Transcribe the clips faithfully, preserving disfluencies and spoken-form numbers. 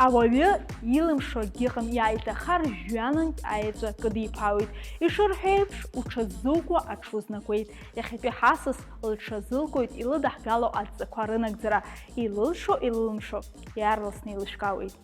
Ауаҩы илымшо акгьы ыҟам, иааиҭахар жәҩанынтә аеҵәа кыдиԥаауеит. Ишырҳәо еиԥш, уҽаззукуа аҽузнакуеит. Иахьатәи ҳасас лҽазылкуеит илыдаҳгало адҵақәа рынагӡара. Илылшо, илылымшо, иаарласны еилышәкаауеит.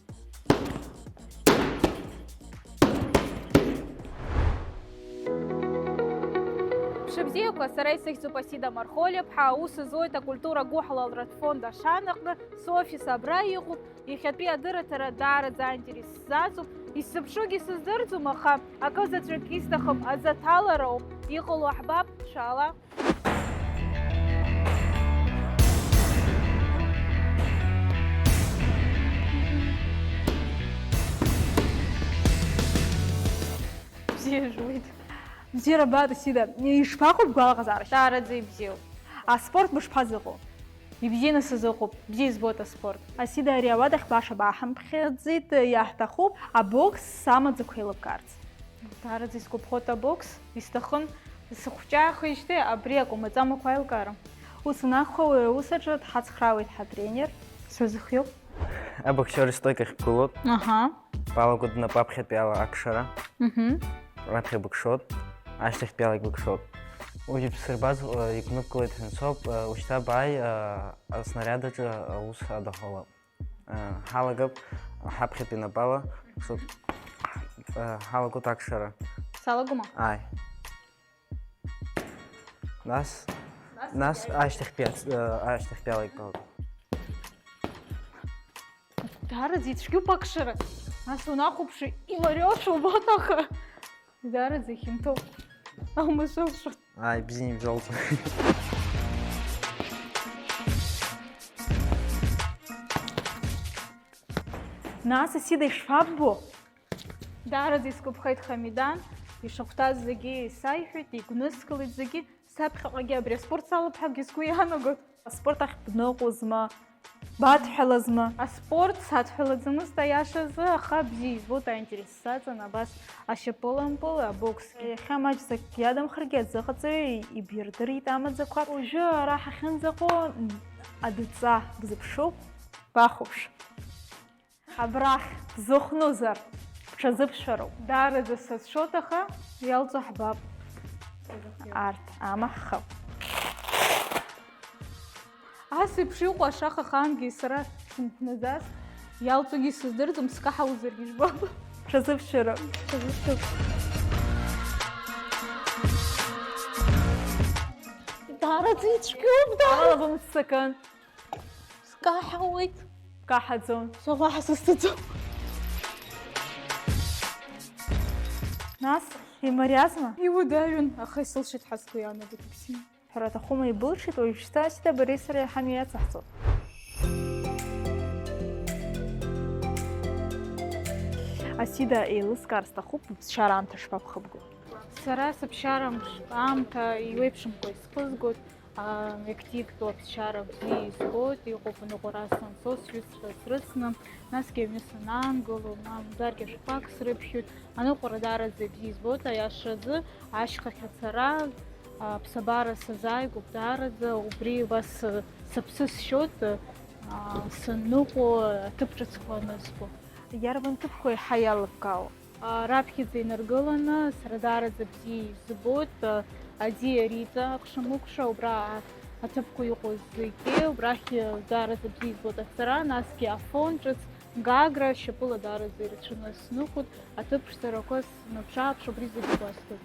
Мшыбзиақәа, сара исыхьӡуп Асида Мархолиа-ԥҳа, аус зуеит акультура гәыҳалалратә фонд Ашана аҟны, софис абра иҟоуп, иахьатәи адырраҭара даараӡа аинтерес сзаҵоуп, исзыԥшугьы сыздырӡом, аха акы заҵәык исҭахым аӡы аҭалароуп, иҟало ҳбап, шәаала. Бзиа жәуеит. Бзиара ббааит, Асида. Ишԥаҟоу бгәалаҟазаара? Даараӡа ибзиоуп. Аспорт бышԥазыҟоу? Ибзианы сазыҟоуп, бзиа избоит аспорт. Асида, ари ауадахь баша бааҳамԥхьаӡеит, иаҳҭахуп абокс амаӡақәа еилыбкаарц. Даараӡа исгәаԥхоит абокс, исҭахын сыхәҷаахеижьҭеи абри акәмаҵамақәа аилкаара. Ус анакәха, уи аус аҿы дҳацхраауеит ҳатренер. Сазыхиоуп. Абоксиор истойкахь бгылоуп. Аҳа. Балагоит напы аԥхьатәи ала акшара. Мгм. Раԥхьа быкшоит, ашьҭахьтәи ала ибыкшоит. Уажә ибсырбаз, э, игәныбкылеит ҳәа ансоуп, э, ушьҭа бааи, э, аснаряд аҿы аус адаҳулап. Э, ҳалагап ҳаԥхьатәи напала, шут, э, ҳалагоит акшара. Салагома? Ааи. Нас, нас, нас ашьҭахьтәи ац-, э, ашьҭахьтәи ала икалт. Даараӡа ицәгьоуп акшара. Нас унахәаԥши, имариоушәа убоит, аха даараӡа ихьанҭоуп. Алмашоушәа. Ааи, бзиа ибзоуҵо. Нас, Асида, ишԥаббо? Даараӡа исгәаԥхеит Хамидан, ишахәҭаз зегьы саиҳәеит, игәныскылеит зегьы, саԥхьаҟагьы абри аспорт салоуп ҳәагьы сгәы иаанагоит. Аспорт ахь бныҟәозма, бадҳәалазма? Аспорт садҳәалаӡамызт, аиашазы, аха бзиа избоит, аинтерес саҵан, абас ашьапылампыл, абокс. Иахьа маҷӡак иадамхаргьы, аӡыҟаҵаҩ ибирдырит амаӡақәа. Уажәы ара ҳахьынӡаҟоу адҵа бзыԥшуп, бахәаԥш. Абрахь бзыхәнозар, бҽазыԥшәароуп. Даараӡа сацәшәоит, аха иалҵуа ҳбап. Арҭ амаҳхып. Ас еиԥш иҟоу ашаха ахаангьы сара сымхнаӡац, иалҵуагьы сыздырӡом, скаҳаузаргьы жәбап. Бҽазыԥшәароуп. Бҽазыԥшәароуп. Даараӡа ицәгьоуп, даараӡа. Ала бымццакын. Скаҳауеит. Каҳаӡом. Са уаҳа сызҭаӡом. Нас, имариазма? Иуадаҩын, аха исылшеит ҳәа сгәы иаанагоит, Максим. Ҳәара аҭахума, ибылшеит, уажәшьҭа Асида бареи сареи ҳамҩа иацаҳҵоит. Асида, еилыскаар сҭахуп, быԥсшьара аамҭа шԥабхыбго? Сара сыԥсшьара мш-, аамҭа еиуеиԥшымкәа исхызгоит. Аа, активтәу аԥсшьара бзиа избоит, иҟоуп аныҟәара санцо, сҩызцәа срыцны, насгьы аҩны санаангыло, мамзаргьы ашәҟәқәак срыԥхьоит, аныҟәара даараӡа ибзиа избоит, аиашазы, ашьхахь ацара, аа, аԥсабара сазааигәоуп даараӡа, убри убас, э, сыԥсы сшьоит, аа, санныҟәо, аҭыԥ ҿыцқәа анызбо. Иарбан ҭыԥқәа еиҳа иалыбкаауа? Раԥхьаӡа инаргыланы, сара даараӡа бзиа избоит, аӡиа Риҵа акәша-мыкәша, убра аҭыԥқәа иҟоу зегьы, убрахь даараӡа бзиа избоит ацара, насгьы Афон ҿыц, Гагра, шьапыла даараӡа ирацәаны сныҟәоит, аҭыԥ ԥшӡарақәа снаԥш-ааԥш, убри зегьы гәасҭоит.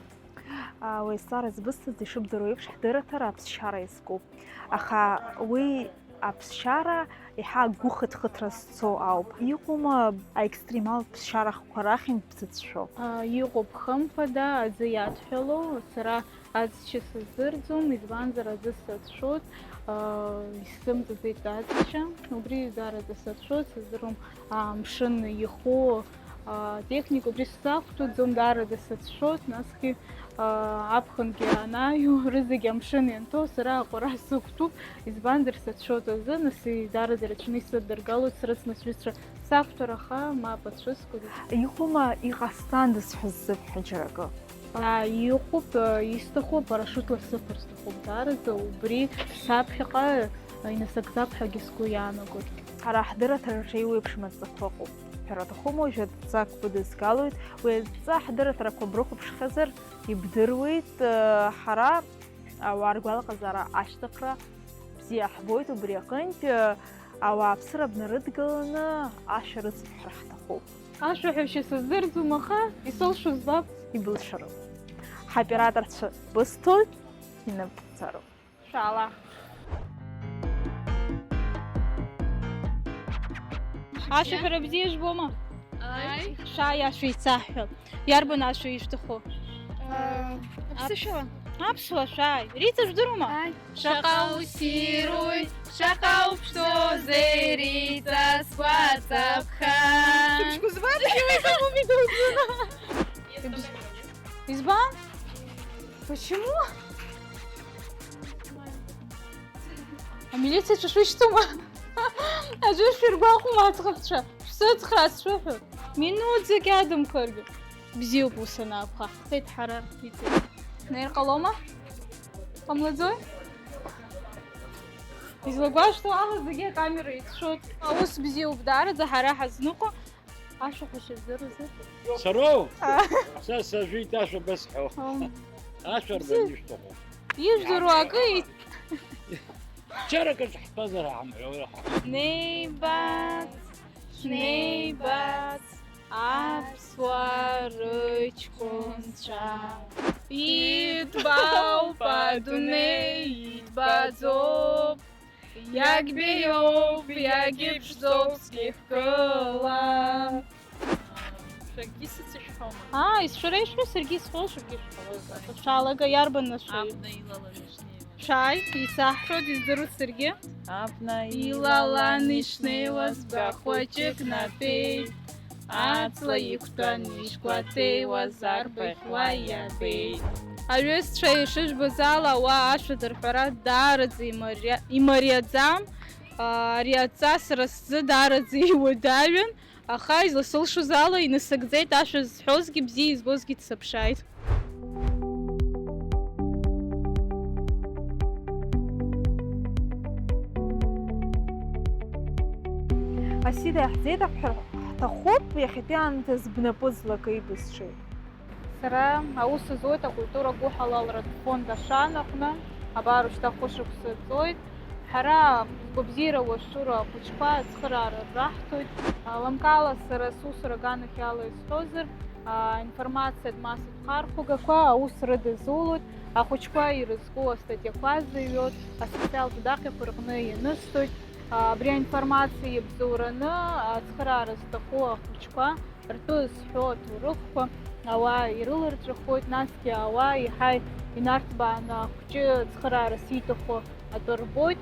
Уи азҵаара збысҭаз, ишыбдыруа еиԥш, ҳдырраҭара аԥсшьара иазкуп. Аха уи аԥсшьара еиҳа агәыхыҭхыҭра зцо ауп. Иҟоума аекстремалтә ԥсшьара ахқәа рахьынтә бзыцәшәо? А, иҟоуп, хымԥада, аӡы иадҳәалоу, сара аӡшьа сыздырӡом, избанзар аӡы сацәшәоит, а, исзымҵаӡеит аӡшьа, убри даараӡа сацәшәоит, сыздыруам, а, амшын иху, а, техника, убри сзақәтәаӡом, даараӡа сацәшәоит, насгьы, а, аԥхынгьы анааиуа, рызегь амшын ианҭоу, сара аҟәара сықәтәоуп, избанзар, сацәшәоит азы, нас даараӡа ирацәаны исыддыргалоит, срыцны сҩызцәа сақәтәар, аха мап ацәыскуеит. Иҟоума иҟасҵандаз ҳәа ззыбҳәо џьара акы? А, иҟоуп, а, исҭаху апарашиутла сыԥар сҭахуп даараӡа, убри саԥхьаҟа, а, инасыгӡап ҳәагьы сгәы иаанагоит. Ҳара ҳдырраҭараҿы еиуеиԥшым адҵақәа ыҟоуп. Шәара аҭахума уажәы адҵа акы быдызгалоит, уи адҵа ҳдырраҭарақәа брыхәаԥшхьазар, ибдыруеит, ҳара ауаа ргәалаҟазаара ашьҭыхра бзиа ҳбоит, убри аҟынтә ауааԥсыра бнарыдгыланы ашәа рыцыбҳәар ҳҭахуп. Ашәаҳәашьа сыздырӡом, аха исылшо збап. Ибылшароуп. Ҳаоператорцәа бысҭоит, инапы бҵароуп. Шәаала. Ашәаҳәара бзиа жәбома? Ааи. Шәааи, ашәа еицаҳҳәап. Иарбан ашәа ишәҭаху? Аԥсышәала. Аԥсуа шәааи. Риҵа, жәдыруама? Ааи. Шаҟа уссируи, шаҟа уԥшӡоузеи, Риҵа, сгәаҵаԥха. Шәыбжьқәа збаргьы уи закәу идуӡӡаны. Избан? Почему? Амилициаҿы шәышьҭоума? Аӡәыр шәиргәаҟуама, аӡӷабцәа? Шәсыцхраа сшәыҳәоит. Минуҭ зегь адамқәаргьы. Бзиоуп ус анакәха. Ҳцеит ҳара, иҵегь. Ҳнеир ҟалома? Ҟамлаӡои? Излагәашәҭо ала зегьы акамера иҭшәоит. Аус бзиоуп даараӡа ҳара ҳазныҟәо. Ашәаҳәашьа здыруазар? Сароу? Аа. Са сажәит ашәа бысҳәо. Ом. Ашәа рбан ишәҭаху. Ижәдыруа акы ит-. Чаракаҿ ҳтәазар ҳамҳәои ҳа? Ҳнеибац, ҳнеибац, аԥсуаа рыҷкәынцәа. Иҭбаауп адунеи, иҭбааӡоуп. Иагьбеиоуп, иагьыԥшӡоуп, сгьышәкыла. Шәаргьы сыцышәҳәома? Аа, исшәара ишәҳәо, саргьы исҳәо, шәаргьы шәҳәалоит. Шәаалага, иарбан нас шәаҩ? Абна илаланы ишнеиуаз. Шәааи, исаҳҳәоит, издыруеит саргьы. Абна илалан ишнеиуаз баҟә хәыҷык набеит. Аҵла иқәтәан ишкәатеиуаз арбаӷь уа иабеит. Аҩызцәа ишыжәбоз ала, ауаа ашәа дырҳәара даараӡа имариа-, имариаӡам. Аа, ари адҵа сара сзы даараӡа иуадаҩын, аха изласылшоз ала инасыгӡеит, ашәа зҳәозгьы бзиа избозгьы дсыԥшааит. Асида, иаҳӡеит аҳәар ҳҭахуп, иахьатәи аамҭаз бнапы злакеи бызшеи? Сара аус зуеит акультура гәыҳалалратә фонд Ашана аҟны, абар шьҭа хәышықәса ҵуеит. Ҳара згәабзиара уашура ахәыҷқәа ацхыраара раҳҭоит. Лымкаала сара сусура аганахьала исҳәозар, аинформациатә массатә хархәагақәа аус рыдызулоит, ахәыҷқәа ирызку астатиақәа зыҩуеит, асоциалтә даҟьақәа рҟны ианысҵоит. Абри аинформациа иабзоураны ацхыраара зҭаху ахәыҷқәа ртәы зҳәо аҭоурыхқәа ауаа ирыларҵәахоит, насгьы ауаа еиҳа инарҭбааны ахәҷы ацхыраара зиҭаху атәы рбоит.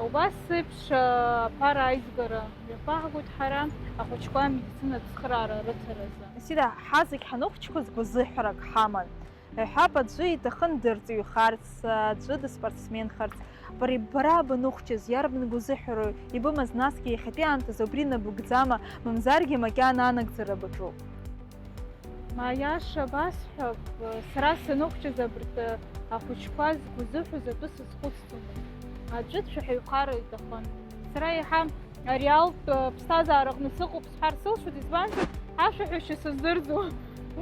Убас еиԥш, аԥара аизгара мҩаԥаҳгоит ҳара, ахәыҷқәа амедицинатә цхыраара рыҭаразы. Асида, ҳазегь ҳаныхәҷқәаз гәазыҳәарак ҳаман. Иҳәап, аӡәы иҭахын дырҵаҩхарц, аӡәы дыспортсменхарц. Бара, бара баныхәҷыз, иарбан гәазыҳәароу ибымаз, насгьы иахьатәи аамҭазы убри набыгӡама, мамзаргьы макьана анагӡара баҿуп? Ма, аиаша басҳәап, сара саныхәҷыз абарҭ ахәыҷқәа згәазыҳәоз атәы сазхәыцӡомызт. Аӡәы дшәаҳәаҩхар иҭахын. Сара еиҳа ареалтә, э, ԥсҭазаараҟны сыҟоуп сҳәар сылшоит, избанзар, ашәаҳәашьа сыздырӡом.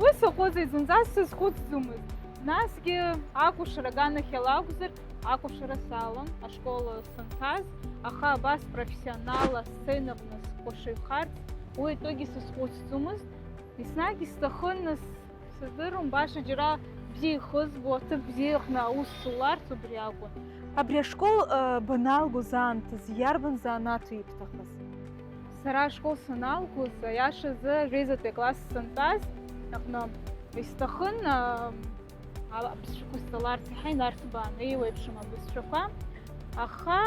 Уи саҟәыҵит, зынӡа сазхәыцӡомызт. Насгьы акәашара аганахьала акәзар, акәашара салан, ашкол санҭаз, аха абас профессионалла асценаҟны скәашаҩхарц уи атәыгьы сазхәыцӡомызт. Еснагь исҭахын, нас, сыздыруам, баша џьара бзиа ихызбо, аҭыԥ бзиаҟны аус зуларц убри акәын. Абри ашкол, э, баналгоз аамҭазы иарбан занааҭу ибҭахыз? Сара ашкол саналгоз, аиашазы, ажәеизатәи акласс сантәаз аҟны исҭахын, э, а-, абызшәақәа сҵаларц, иаҳа инарҭбааны еиуеиԥшым абызшәақәа. Аха,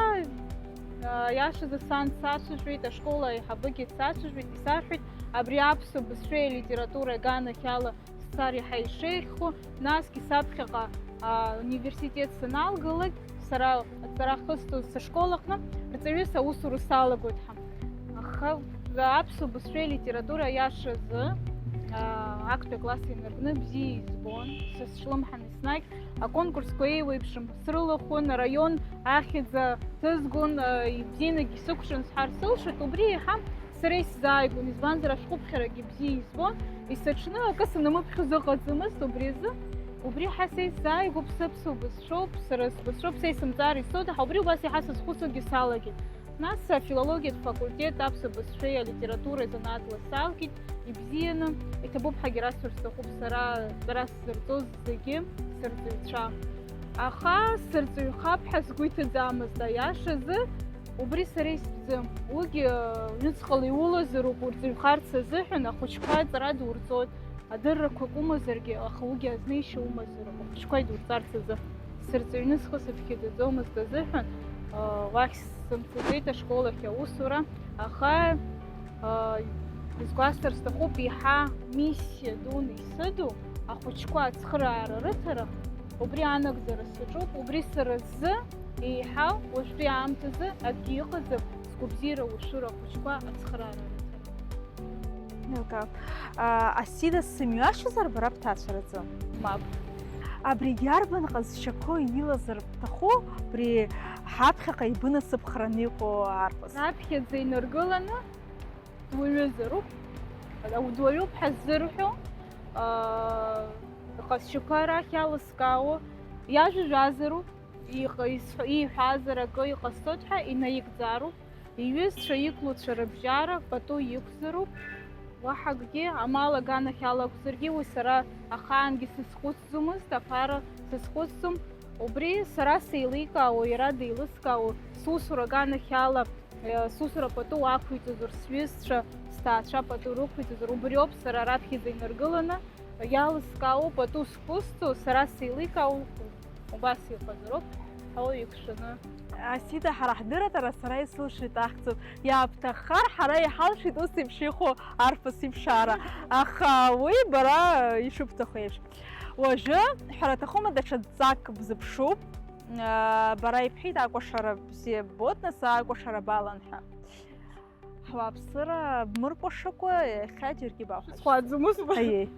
а, аиашазы сан дсацәажәеит, ашкол аиҳабыгьы дсацәажәеит, исарҳәеит, абри аԥсуа бызшәеи алитературеи аганахьала сцар иаҳа ишеиӷьхо, насгьы саԥхьаҟа, а, университет саналгалак, сара аҵара ахысҵоз сышкол аҟны, рҵаҩыс аусура салагоит ҳәа. Аха аԥсуа бызшәеи алитературеи аиашазы, аа, актәи акласс инаркны бзиа избон, са сышлымҳан еснагь аконкурсқәа еиуеиԥшым срылахәын, араион ахьӡ ҭызгон, аа, ибзианагьы исықәшәон сҳәар сылшоит, убри еиҳа Сара исзааигәан, избанзар, ашәҟәыԥхьарагьы бзиа избон, исыҽны акы санамыԥхьоз ыҟаӡамызт убри азы. Убри ҳа са исзааигәоуп, сыԥсуа бызшәоуп, сара сбызшәоуп, са исымҵар исоуҭаху, убри убас иаҳа сазхәыцуагьы салагеит. Нас афилологиатә факультет аԥсуа бызшәеи алитературеи занааҭла салгеит, ибзианы, иҭабуп ҳәагьы расҳәар сҭахуп сара, сара сзырҵоз зегьы сырҵаҩцәа. Аха сырҵаҩхап ҳәа сгәы иҭаӡамызт, аиашазы, убри сара истәӡам. Уигьы, ҩныҵҟала иулазароуп, урҵаҩхарц азыҳәан ахәыҷқәа аҵара дурҵоит. Адыррақәак умазаргьы, аха уигьы азнеишьа умазароуп, ахәыҷқәа идурҵарц азы. Сырҵаҩны схы сыԥхьаӡаӡомызт азыҳәан, уахь сымцаӡеит ашкол ахь аусура, аха, изгәасҭар сҭахуп, еиҳа миссиа дуны исыду ахәыҷқәа ацхыраара рыҭара, убри анагӡара саҿуп, убри сара сзы еиҳа уажәтәи аамҭазы акгьы ыҟаӡам, сгәабзиара ушәыр ахәыҷқәа ацхыраара рыҭара. Еилкаауп. А, Асида, сымҩашьозар бара бҭаацәаразы? Мап. Абригь арбан ҟазшьақәоу илазар бҭаху, абри ҳаԥхьаҟа ибынасыԥхраны иҟоу арԥыс? Раԥхьаӡа инаргыланы дуаҩызароуп. Дуаҩуп ҳаззырҳәо, аа, рҟазшьақәа рахь иалыскаауа, иажәа жәазароуп, иҟ-, исҳәо-, ииҳәазар акы иҟасҵоит ҳәа инаигӡароуп. Иҩызцәа, иклуцәа рыбжьара пату иқәзароуп. Уаҳа акгьы, амал аганахьала акәзаргьы, уи сара ахаангьы сазхәыцӡомызт, аԥара сазхәыцӡом. Убри сара сеиликаауа, иара деилыскаауа, сусура аганахьала, э, сусура пату уақәиҵозар, сҩызцәа, сҭаацәа пату рықәиҵозар, убриоуп сара раԥхьаӡа инаргыланы иалыскаауа пату зқәысҵо, сара сеиликаауа, убас иҟазароуп, ҳауаҩ иқәшәаны. Асида, ҳара ҳдырратә ара сара исылшеит ахьӡуп. Иаабҭаххар, ҳара иҳалшеит ус еиԥш иҟоу арԥыс иԥшаара. Аха уи бара ишыбҭаху еиԥш. Уажәы, ҳәара аҭахума, даҽа ҵак бзыԥшуп. Бара ибҳәеит, акәашара бзиа ббоит, нас акәашара балан ҳәа. Ҳуааԥсыра бмыркәашакәа, иахьа џьаргьы бахәаԥшӡом. Схәааӡом, ус ба. Аиеи.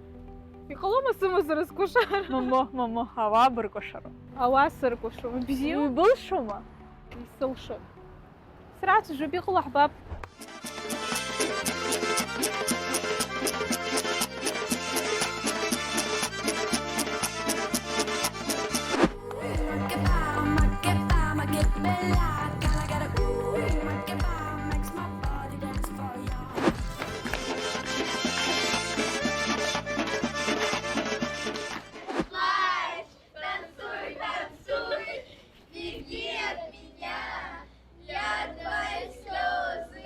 Иҟалома сымазара скәашара? Момо, момо, ауаа быркәашароуп. Ауаа сыркәашом, ибзиоу? Уи былшома? Исылшом. Срацәажәап, иҟало ҳбап. Танцуй, танцуй, беги от меня, я твои слезы.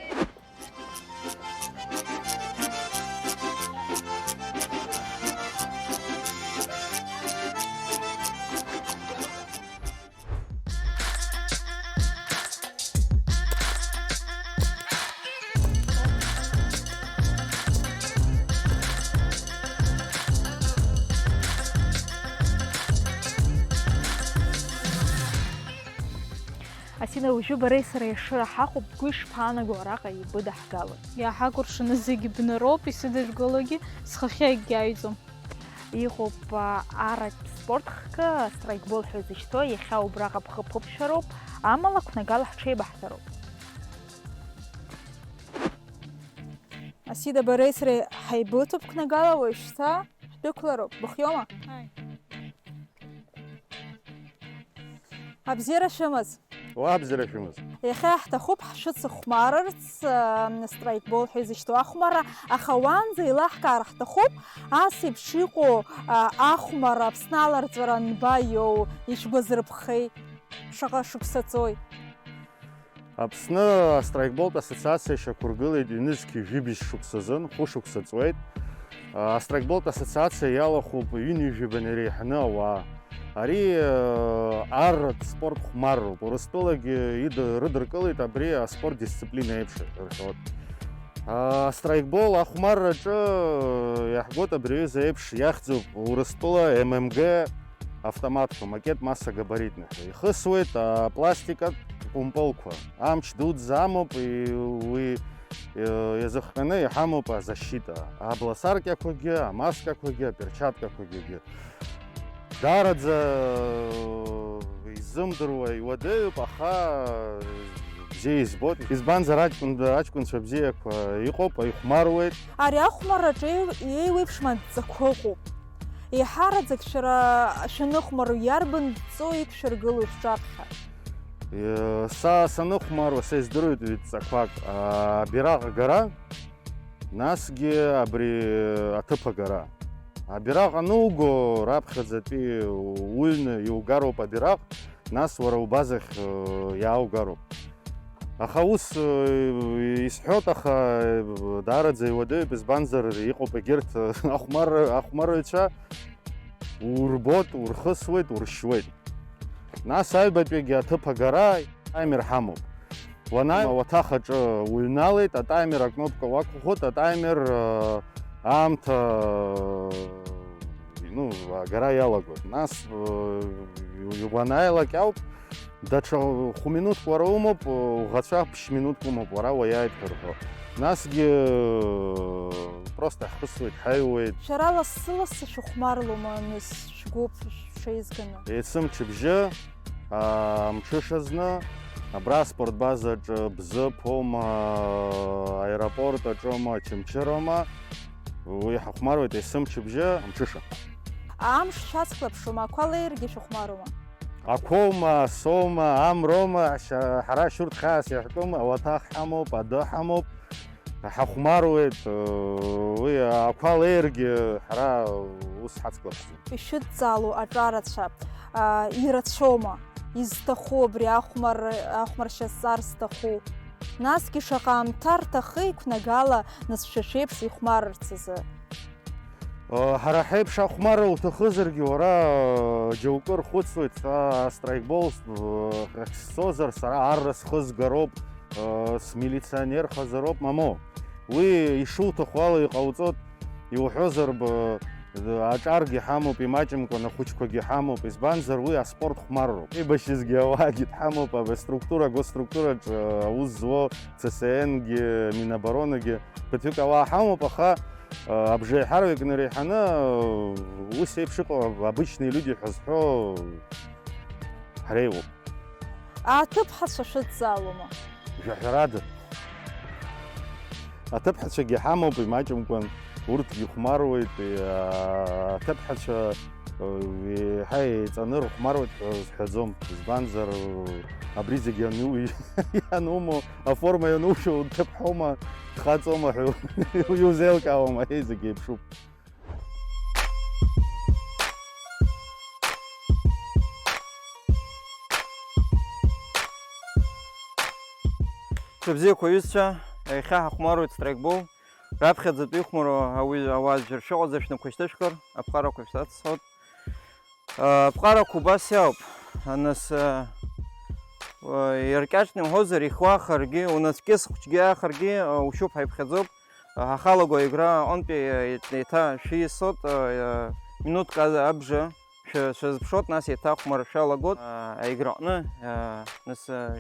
Асида, уажәы бареи сареи ашыра ҳаҟоуп, бгәы ишԥаанаго араҟа ибыдаҳгало? Иаҳакәыршаны зегьы бнароуп, исыдыжәгалогьы схахьы акгьы аиӡом. Иҟоуп, а, арратә спорт хкы, страйкбол ҳәа изышьҭоу, иахьа убраҟа бхы бхыԥшәароуп, амала қәнагала ҳҽеибаҳҵароуп. Асида, бареи сареи ҳаибыҭоуп қәнагала, уажәшьҭа ҳдәықәлароуп, быхиоума? Ааи. Абзиара шәымаз! Уа абзиара шәымаз! Иахьа ҳҭахуп ҳшәыцыхәмарырц, ам, страйкбол ҳәа изышьҭоу ахәмарра, аха уаанӡа еилаҳкаар ҳҭахуп, ас еиԥш иҟоу, а, ахәмарра Аԥсны аларҵәара анба иоу, ишәгәазырԥхеи, шаҟа шықәса ҵуеи? Аԥсны астрайкболтә ассоциациа шьақәыргылеит ҩнызқь жәибжь шықәсазын, хәышықәса ҵуеит. Астрайкболтә ассоциациа иалахәуп ҩынҩажәибан иреиҳаны ауаа. Ари, э, арратә спорт хәмарроуп. Урыстәылагьы ид-, рыдыркылеит абри аспорт дисциплина еиԥш рҳәоит. Астрайкбол ахәмарраҿы, э, иаҳгоит абри аҩыза еиԥш иахьӡуп Урыстәыла М М Г автоматқәа, макет массогабаритных. Ихысуеит апластикатә кәымпылқәа. Амч дуӡӡа амоуп, и-, уи, э, иазыхҟьаны иҳамоуп азащита, абласаркьақәагьы, амаскақәагьы, аперчаткақәагьы. Даараӡа, э, изымдыруа иуадаҩуп, аха, э, Бзиа избоит, избанзар аҷкәын, аҷкәынцәа бзиақәа иҟоуп, ихәмаруеит. Ари ахәмарраҿы еи-, еиуеиԥшым адҵақәа ыҟоуп. Еиҳараӡак шәара шәаныхәмаруа иарбан дҵо иқәшәыргылоу шәҿаԥхьа? Е, са саныхәмаруа, са издыруеит ҩ-, дҵақәак, а, абираҟ агара, насгьы абри аҭыԥ агара. Абираҟ ануго, раԥхьаӡатәи уҩны иугароуп абираҟ, нас уара убазахь, э, иааугароуп. Аха ус, э, исҳәоит, аха, э, даараӡа иуадаҩуп, избанзар, иҟоуп егьырҭ, э, ахәмар-, ахәмарыҩцәа, урбоит, урхысуеит, уршьуеит. Нас аҩбатәигьы аҭыԥ агара атаймер ҳамоуп. Уанааи, ауаҭах аҿы уҩналеит, атаймер акнопка уақәыӷәӷәоит, атаймер, э, аамҭа, э, ну, агара иалагоит. Нас, э, уанааилак ауп, даҽа хә-минуҭк уара умоуп, уӷацәа ԥшь-минуҭк умоуп, уара уаиааит ҳәа рҳәо. Насгьы, э, просто ҳхысуеит, ҳаҩуеит. Шәара лассы-лассы шәыхәмарлома, нас, шәгәыԥ шәеизганы? Есымчыбжьы, аа, мҽышазны, абра аспорт базаҿы Бзыԥ аума, аеропорт аҿоума, Очамчыроума, уи ҳахәмаруеит есымчыбжьы, амҽыша. Амш шәацклаԥшума, ақәа леиргьы шәыхәмарума? Ақәоума, асоума, амроума, ҳара шьурҭ хьаас иаҳтәума, ауаҭах ҳамоуп, адәы ҳамоуп, ҳахәмаруеит, уи ақәа леиргьы ҳара ус ҳацклаԥшӡом. Ишәыдҵаало аҿарацәа, а, ирацәоума? Изҭаху абри ахәмар-, ахәмаршьа зҵар зҭаху? Насгьы шаҟа аамҭа рҭахы иқәнагала, нас шәа шәеиԥш ихәмарырц азы? Ҳара ҳеиԥш ахәмарра уҭахызаргьы, уара, џьоукы рхәыцуеит, са страйкбол, ах, сцозар, сара арра схызгароуп, смилиционерхазароуп, мамоу. Уи ишуҭаху ала иҟауҵоит, иуҳәозар, б-, аҿаргьы ҳамоуп, имаҷымкәан ахәыҷқәагьы ҳамоуп, избанзар, уи аспорт хәмарроуп. Еибашьызгьы ауаагьы дҳамоуп, абри аструктура, агосструктураҿ аус зуо, Ц С Н-гьы, Минобороны-гьы, ԥыҭҩык ауаа ҳамоуп, аха, а, абжеиҳарак инареиҳаны, а, ус еиԥш иҟоу обычные люди ҳәа зҳәо ҳреиуоуп. Аҭыԥҳацәа шәыдҵаалома? Жәаҳәарада. Аҭыԥҳацәагьы ҳамоуп, имаҷымкәан, урҭгьы ихәмаруеит, а, аҭыԥҳацәа еиҳа еиҵаны рыхәмаруеит ҳәа зҳәаӡом, избанзар, абри зегьы ану-, иануму, аформа ианушәо, уҭыԥҳома, дхаҵома ҳәа иузеилкаауама, еи, зегьы еиԥшуп. Шәыбзиақәа, аҩызцәа, иахьа ҳахәмаруеит страйкбол. Раԥхьаӡатәи ихәмаруа ауи-, ауаа аӡәыр шәыҟаӡам, шәнапқәа шьҭышәхыр, аԥҟарақәа шәсацҳауеит. Аԥҟарақәа убас иауп. Нас, а, а, иаркьаҿны иуҳәозар, ихуаахаргьы, унацәкьыс хәыҷгьы аахаргьы, а, ушьуп ҳәа иԥхьаӡоуп. А, ҳахалаго аигра аҟынтәи, а, еиҭа шәиасуеит, а, а, минуҭк а-, абжа шәа-, шәазыԥшуеит, нас еиҭа ахәмарра шәалагоит. А, аиграҟны, а, нас, а,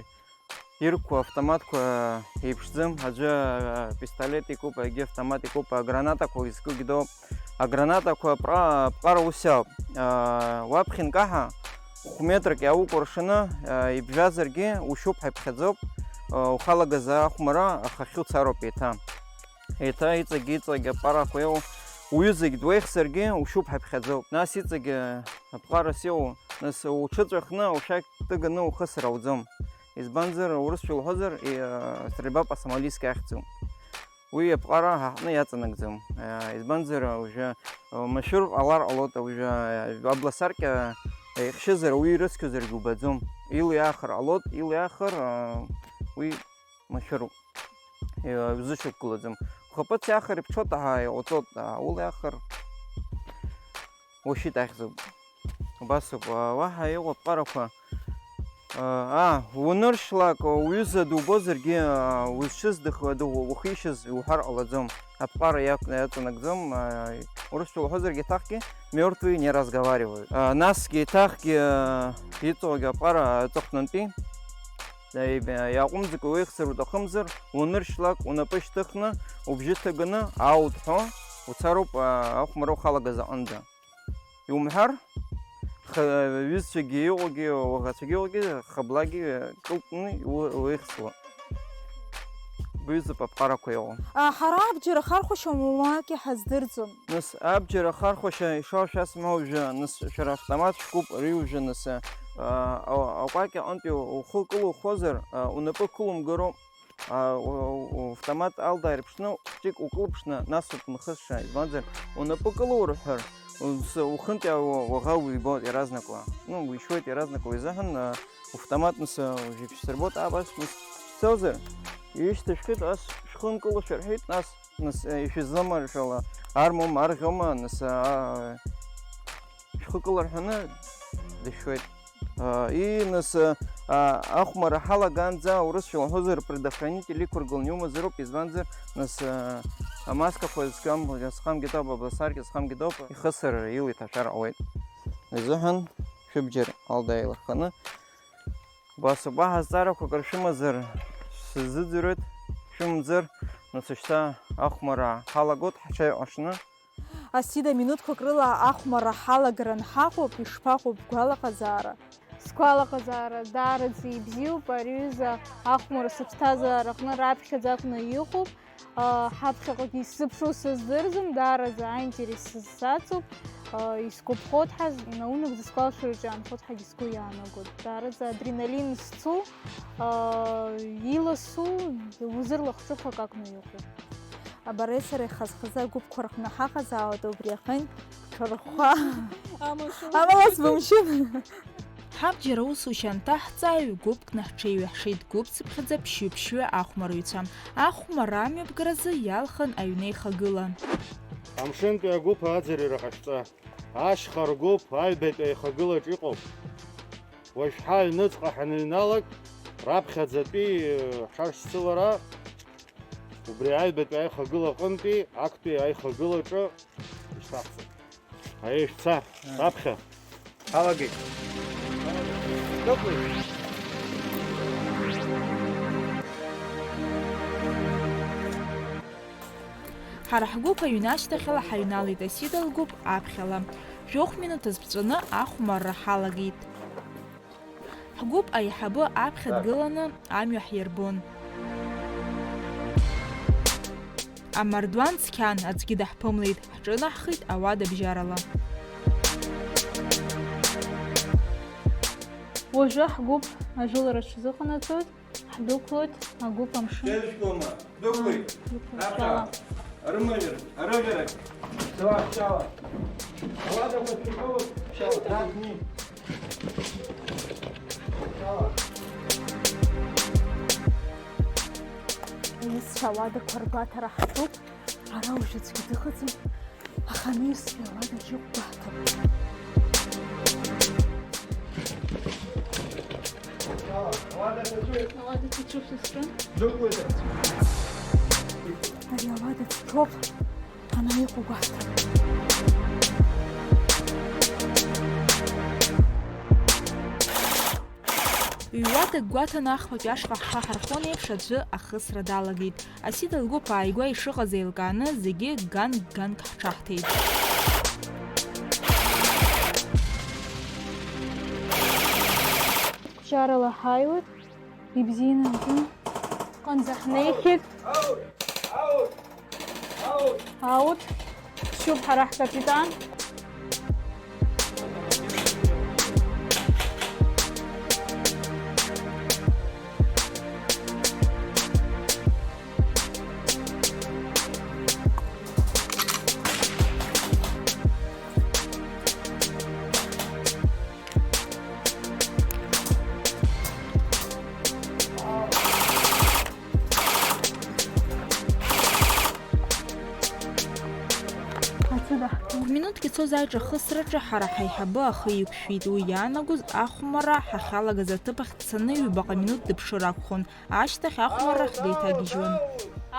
ирқәу автоматқәа еиԥшӡам, аӡәы, а, пистолет икуп, егьи автомат икуп, агранатақәа изкугьы доуп. Агранатақәа пра-, ԥҟара ус иауп. А, уаԥхьа инкаҳа, хә-метрак иаукәыршаны, а, ибжазаргьы, ушьуп ҳәа иԥхьаӡоуп, а, ухалагаз ахәмарра ахахьы уцароуп еиҭа. Еиҭа иҵегь, иҵегь аԥҟарақәа иоу, уҩызагь дуеихсыргьы, ушьуп ҳәа иԥхьаӡоуп. Нас иҵегь, а, аԥҟарас иоу, нас уҽыҵәахны, ушәақь ҭыганы ухысыр ауӡом. Избанзар, урысшәа лҳәозар, и, а, стрельба по-сомалийски ахьӡуп. Уи аԥҟара ҳаҳҟны иаҵанакӡам. А, избанзар, уажәы, а, машәыр ҟалар ҟалоит, уажәы, а, абласаркьа ихьшьызар, уи ирыцқьозаргьы убаӡом. Илиаахар ҟалоит, илиаахар, а, уи машәыруп. Иузышьақәгылаӡом. Ухаԥыц иаахар иԥҽуеит, аҳа, иҟаҵоит, а, улиаахар уашьит ахьӡуп. Убасоуп, а, уаҳа иҟоу аԥҟарақәа. А, а, уныршьлак, уҩыза дубозаргьы, а, узшьыз дых-, дыху-, ухишьыз иуҳәар ҟалаӡом. Аԥҟара иақ-, иаҵанакӡом, а, урысшәа уҳәозаргьы, еиҭахгьы, мертвые не разговаривают. А, насгьы еиҭахгьы, а, иҵоугьы аԥҟара аҵыхәтәантәи, а, иаҟәымҵӡакәа уеихсыр уҭахымзар, уныршьлак, унапы шьҭыхны, убжьы ҭыганы, аудҳәо, уцароуп, а, ахәмарра ухалагаз аҟынӡа. Иумҳәар, ха-, ҩызцәагьы иҟоугьы, уаӷацәагьы иҟоугьы, хаблагьы кылкны иу-, уеихсуа. баҩызоуп аԥҟарақәа иҟоу. А, ҳара абџьар ахархәашьа уамак иҳаздырӡом. Нас, абџьар ахархәашьа ишо шәасҳәо уажәы, нас, шәара автомат шәкуп, ари уажәы, нас, а, а, акәакь аҟынтәи ухы кылухозар, а, унапы кылумгароуп, а, у-, у-, автомат алда ирԥшны, хәҷык укылԥшны, нас уԥнахысша, избанзар, унапы кылур ҳәар, ус, ухынтә иа-, уаӷа уибоит иаразнакла. Ну, уишьуеит иаразнакла, изыҳәан, а, автомат, нас, а, уажәы ишәсырбоит, абас, нас, шәцозар, ишьҭышәхит, ас шәхы нкылашәа рҳәеит, нас, Нас, э, ишәызлымаршәала, армоума, арӷьома, нас, а, шәхы кылырҳәаны дышәшәоит. А, и, нас, а, ахәмарра ҳалагаанӡа, урысшәа уҳәозар, предохранитель иқәыргыланы иумазароуп, избанзар, нас, а, амаскақәа зқам-, зхамгеит ауп, абласаркьа зхамгеит ауп, ихысыр, ил иҭашәар ауеит. Изыҳәан, шәыбџьар алда еилырханы, Убас убаҳа зҵаарақәак ршәымазар, шәсызӡырҩуеит, шәымӡыр, нас шьҭа ахәмарра ҳалагоит ҳҽеиҟәышны. Асида, минуҭқәак рыла ахәмарра ҳалагаран ҳаҟоуп, ишԥаҟоу бгәалаҟазаара? Сгәалаҟазаара даараӡа ибзиоуп, ари аҩыза ахәмарра сыԥсҭазаараҟны раԥхьаӡа акәны иҟоуп. Ҳаԥхьаҟагьы исзыԥшу сыздырӡом, даараӡа аинтерес сзацуп, исгәаԥхоит ҳәа, наунагӡа сгәалашәараҿы иаанхоит ҳәагьы сгәы иаанагоит. Даараӡа адреналин зцу, иласу, узырлахҿыху акакәны иҟоуп. Бареи сареи хаз-хазы агәыԥқәа рҟны ҳаҟазаауеит, убри аҟынтә ҽырхәа. Амала сбымшьын. Ҳабџьар аусушьа анҭаҳҵа, ҩ-гәыԥк наҳҽеиҩаҳшеит, гәыԥцыԥхьаӡа ԥшьҩы-ԥшьҩы ахәмарыҩцәа. Ахәмарра амҩаԥгаразы иалхын аҩны еихагыла. Амшынтәи агәыԥ аӡырҩра ҟашәҵа. Ашьха ргәыԥ аҩбатәи аихагылаҿ иҟоуп. Уажә ҳа аҩныҵҟа ҳаныҩналак, раԥхьаӡатәи, э, ҳашьцылара, убри аҩбатәи аихагыла аҟынтәи актәи аихагылаҿы ишьҭаҳҵоит. Аиеи, шәца, раԥхьа. Ҳалагеит. Дықәлеит. Ҳара ҳгәыԥ аҩны ашьҭахьала ҳаҩналеит Асида лгәыԥ аԥхьала. Жәохә минуҭ азԥҵәаны ахәмарра ҳалагеит. Ҳгәыԥ аиҳабы аԥхьа дгыланы амҩа ҳирбон. Амардуан цқьан, аӡәгьы даҳԥымлеит, ҳҿынаҳхеит ауада бжьарала. Уажәы ҳгәыԥ ажәылара рҽазыҟанаҵоит, ҳдәықәлоит агәыԥ амшын. Шәеидышәкылома? Дәықәлеит. Дәықәлеит. Раԥхьа. Рымаҩыр, арыӷьарак. Сылахьчала. Ауадақәа шәыргылоит. Шьала, дадни. Иҩызцәа ауадақәа ргәаҭара ҳаҿуп. Ара уажәы аӡәгьы дыҟаӡам. Аха анаҩстәи ауадаҿы иқәгәаҭап. Ауада ҭацәуп сестры. Ари ауада ҭацәуп, ана иҟоу гәаҭа. Ҩ-уадак гәаҭаны ахԥатәи ашҟа ҳхы ҳархон еиԥш аӡәы ахысра далагеит. Асида лгәыԥ ааигәа ишыҟаз еилкааны, зегьы ган-ганк ҳҽаҳҭеит. Бжьарала ҳааиуеит, ибзианы амшын аҟынӡа ҳнеихьеит. Аут! Ԥшьуп ҳара ҳкапитан. Хә-минуҭк ицоз аиҿахысраҿы ҳара ҳаиҳабы ахы иқәшәеит. Уи иаанагоз ахәмарра ҳахьалагаз аҭыԥ ахь дцаны ҩбаҟа минуҭ дыԥшыр акәхон. Ашьҭахь ахәмарра ҳдеиҭагьежьуан.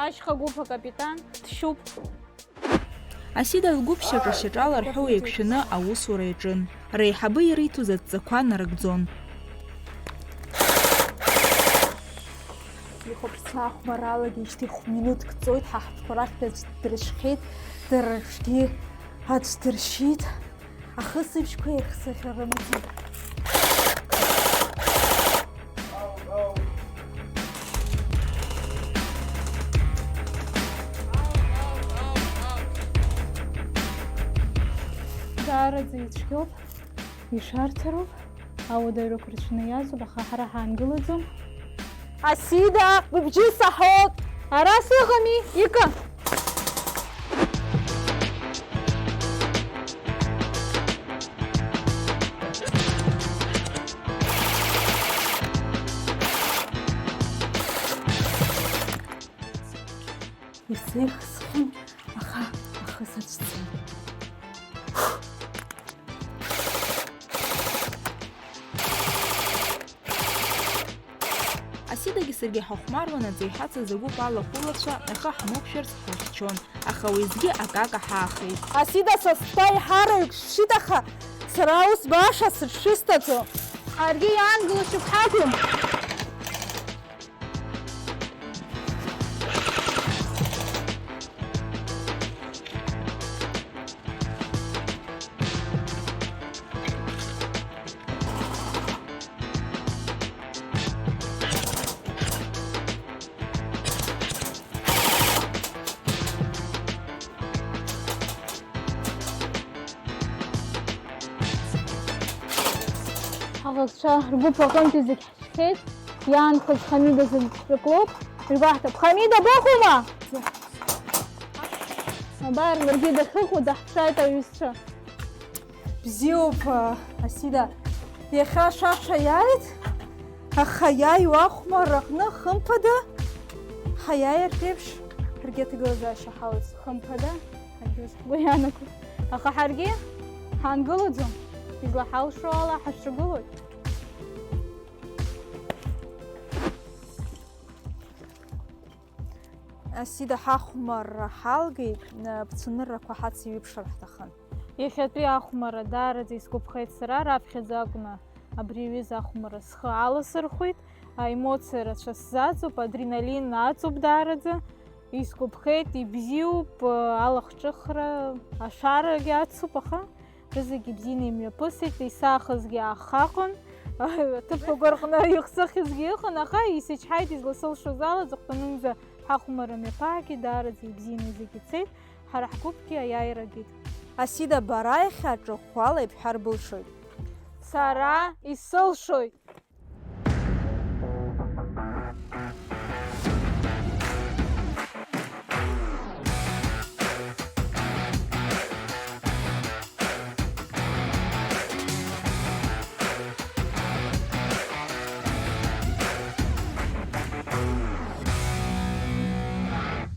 Ашьха гәыԥ акапитан дшьуп. Асида лгәыԥ шьаҿа-шьаҿала рҳәоу еиқәшәаны аусура иаҿын. Реиҳабы ириҭоз адҵақәа нарыгӡон. Ихәаԥшцәа ахәмарра алагеижьҭеи хә-минуҭк ҵуеит, ҳа ҳтәқәа рахьтә аӡә дыршьхьеит, дара рыҽгьы аӡә дыршьит. Ахысыбжьқәа еихсыӷьра рымаӡам. Даараӡа ицәгьоуп, ишәарҭароуп, ауадаҩрақәа рацәаны иаҵоуп, аха ҳара ҳаангылаӡом. Асида, быбжьы саҳауеит! Ара сыҟами, ика! Исеихсхьан, аха ахы сацәцеит. Асидагьы саргьы ҳахәмаруан аӡы иҳацыз агәыԥ алахәылацәа, аха ҳмықәшәарц ҳрыхьчон, аха уеизгьы акака ҳаахеит. Асида, са стәы аиҳараҩык шәшьит, аха сара ус баша сыҽшәысҭаӡом. Ҳаргьы иаангыло шьоук ҳакәым. Ҳаӷацәа ргәыԥ аҟынтәи зегь ҳшьхьеит, иаанхаз Хамида зыӡбахә лоуп, ргәаҳҭап. Хамида, быҟоума? Абар, ларгьы дахьыҟоу даҳԥшааит аҩызцәа. Бзиоуп, Асида. Иахьа ашаша иааит, аха иааиуа ахәмарра аҟны, хымԥада, ҳаиааиртә еиԥш, ҳаргьы аҭагылазаашьа ҳалаӡ. Хымԥада, ҳаргьы ус ҳгәы иаанагоит. Аха ҳаргьы ҳаангылаӡом. Излаҳалшо ала ҳашәҿагылоит. Асида, ҳахәмарра ҳалгеит, бцәаныррақәа ҳацеиҩыԥшыр ҳҭахын. Иахьатәи ахәмарра даараӡа исгәаԥхеит сара, раԥхьаӡа акәны абри аҩыза ахәмарра схы аласырхәит, аемоциа рацәа сзаҵоуп, адреналин аҵоуп даараӡа, исгәаԥхеит, ибзиоуп, алахҿыхра, ашәарагьы ацуп, аха рызегьы бзианы имҩаԥысит, исаахызгьы аахаҟын, аҭыԥқәа рҟны ихсыхьызгьы ыҟан, аха исычҳаит изласылшоз ала, аҵыхәтәанынӡа ҳахәмарра мҩаԥаагеит, даараӡа ибзианы зегьы цеит, ҳара ҳгәыԥгьы аиааира агеит. Асида, бара иахьа ҿыӷәӷәала ибҳәар былшоит. Сара исылшоит!